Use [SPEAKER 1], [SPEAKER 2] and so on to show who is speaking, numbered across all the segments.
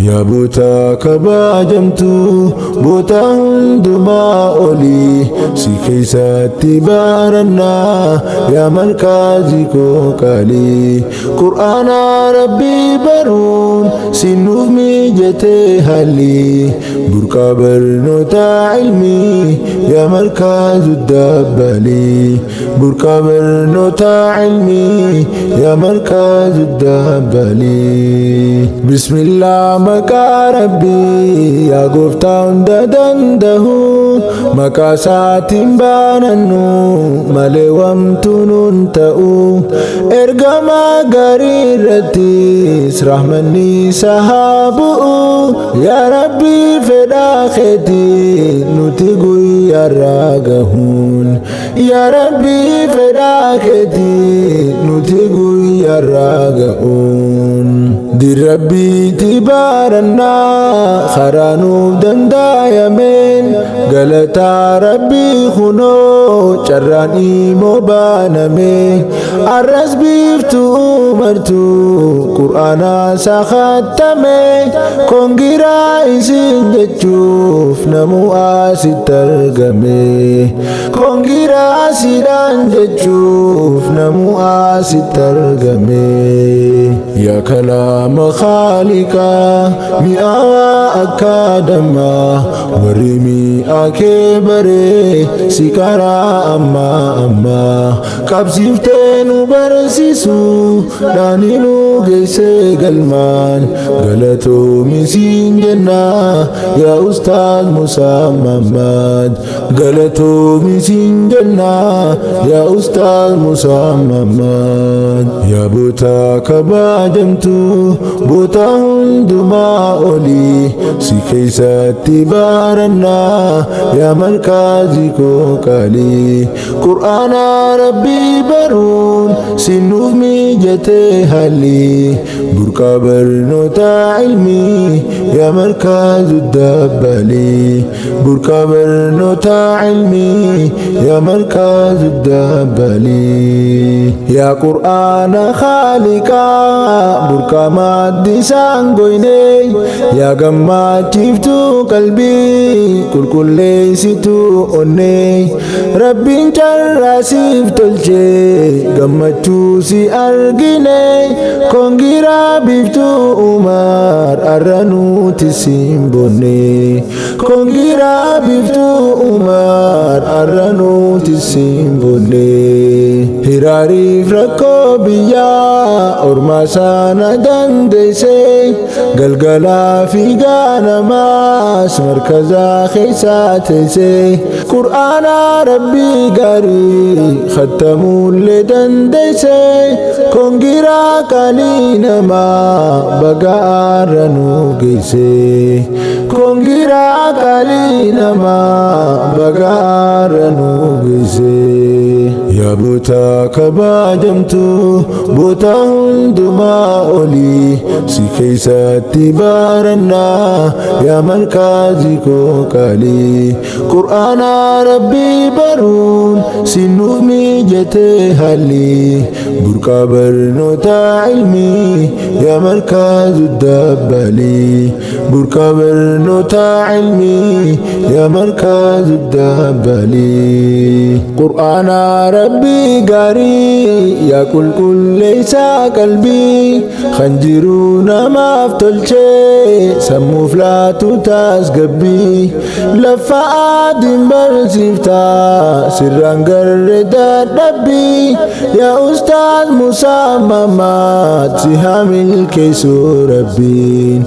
[SPEAKER 1] Yaa bootaa kabajamtu bootaa hundumaa olii si keessatti barannaa yaa markaazii koo qaalii qur'aana rabbii baruun si nuuf mijatee haalli burqaa barnoota ilmii yaa markaazu dabbalii burqaa barnoota ilmii yaa markaazu dabbalii. Bismillah maqaa rabbii yaa gooftaa hunda danda'u maqaa isaatiin baanannu malee wamtuu nun ta'u ergamaa gaarii irrattis rahmanni isaa haa bu'u yaa rabbii fedhaa keetii nuti guyyaarraa gahuun yaa rabbii fedhaa keetii nuti guyyaarraa gahuun dirrabbiitti baarannaa karaa nuuf danda'ameen galataa rabbii kunoo carraan immoo baaname arras biiftuu martuu qur'aanaa sakattame kongiraa isin jechuuf namuu asitti argame kongiraa sidhaan jechuuf namuu asitti argame yaa kalaama khaaliqaa mi'aawaa akka dammaa warri mi'a kee baree si karaa ammaa ammaa qabsiiftee nu barsiisu dhaani nu geessee galmaan galatoomi siin jennaa yaa ustaaz Musaa Mammaad galatoomi siin jennaa yaa ustaaz Musaa Mammaad yaa bootaa kabajamtu bootaa hundumaa olii si keessatti barannaa yaa markaazii koo qaalii qur'aana rabbii baruun si nuuf mijatee haalli burqaa barnoota ilmii yaa markaazu dabbalii burqaa barnoota ilmii yaa markaazu dabbalii yaa qur'aana khaaliqaa burqaa maddisaan goyne yaa gammachiiftuu qalbii qulqulleessituu onnee rabbiin carraa siif tolchee gammachuu si argine kongiraa biiftuu umar arra nuti siin bonne kongiraa biiftuu umar arra nuti siin bonne hiraariif rakkoo biyyaa ormaa sana dandeesse galgalaa fi gaanamaas markazaa keessa teesse qur'aana rabbii gaarii khattamuullee dandeesse kongiraa qaalii namaa baga arra nu geesse kongiraa qaalii namaa baga arra nu geesse yaa bootaa kabajamtu bootaa hundumaa olii si keessatti barannaa yaa markaazii koo qaalii qur'aana rabbii baruun si nuuf mijatee haalli burqaa barnoota ilmii yaa markaazu dabbalii burqaa barnoota ilmii yaa markaazu dabbalii qur'aana rabbii gaarii yaa qulqulleessaa qalbii kan jiruu namaaf tolchee sammuuf laatu tasgabbii lafa adiin barsiiftaa sirraan garree dadhabbii yaa ustaaz Musaa Mammaad si haa milkeessu rabbiin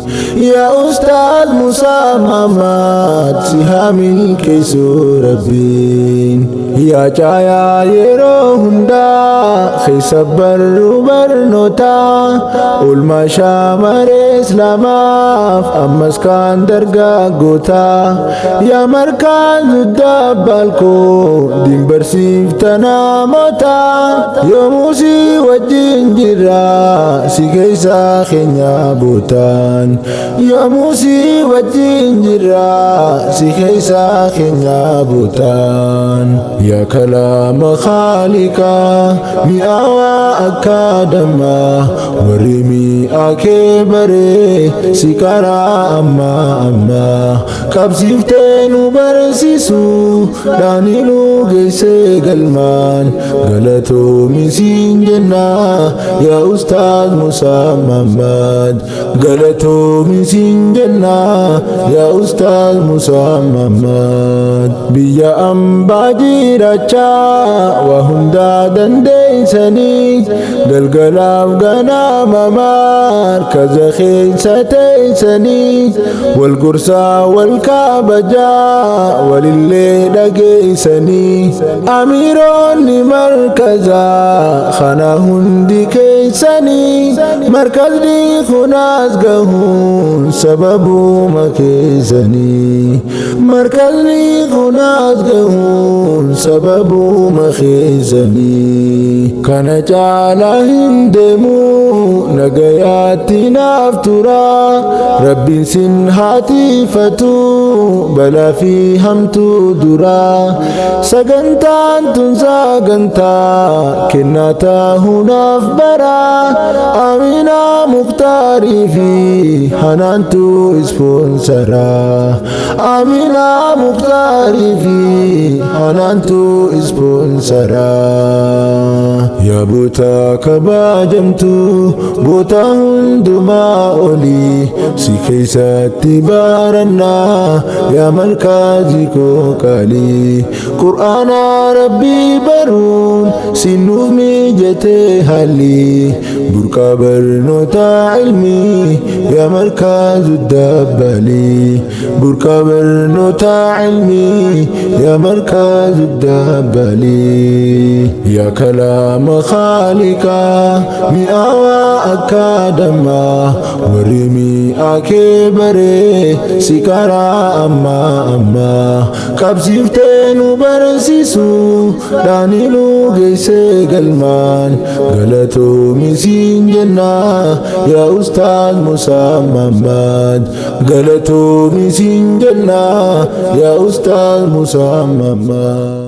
[SPEAKER 1] yaa ustaaz Musaa Mammaad si haa milkeessu rabbiin yaa caayaa yeroo hundaa keessa barruu barnootaa oolmaa shaamaree islaamaaf ammas kaan dargaggootaa yaa markaan dabbalkoo diin barsiifta namoota yoomuu si wajjin jirra si keessa keenya bootaan yoomuu si wajjin jirra si keessa keenya bootaan Yaa kalaama khaaliqaa mi'aawaa akka dammaa, warri mi'a kee baree si karaa ammaa ammaa qabsiiftee nu barsiisu dhaanii nu geessee galmaan, galatoomi siin jennaa yaa Ustaaz Musaa Mammaad, galatoomi siin jennaa yaa Ustaaz Musaa Mammaad. Biyya ambaa jiraachaa waa hundaa dandeeysanii, galgalaaf ganama markaza keessa teeysanii, wal gorsaa, wal kabajaa, walillee dhageeysanii, amiroonni markazaa kana hundi keeysanii, markazni kunaas gahuun sababuma keessanii, markazni kunaas gahuun sababuma keessanii. Kana caalaa hin deemu, nagayaatti naaf tura, Rabbiin sin haatifatu balaa fi hamtuu dura. Sagantaan tun sagantaa kennaa taahuudhaaf bara, Aminaa Muktaarii fi Hanaantu ispoonsara, Aminaa Muktaarii fi Hanaantu ispoonsara. Yaa boota kabajamtu, boota hundumaa olii, si keessatti barannaa yaa markaazii koo qaalii, Qur'aana Rabbii baruun sinuuf mijatee haalli, burqaa barnoota ilmii yaa markaazu dabbalii, burqaa barnoota ilmii yaa markaazu dabbalii. Yaa kalaama khaaliqaa mi'aawaa akka dammaa, warri mi'a kee baree si karaa ammaa ammaa qabsiiftee nu barsiisu dhaanii nu geessee galmaan, galatoomi siin jennaa yaa Ustaaz Musaa Mammaad, galatoomi siin jennaa yaa Ustaaz Musaa Mammaad.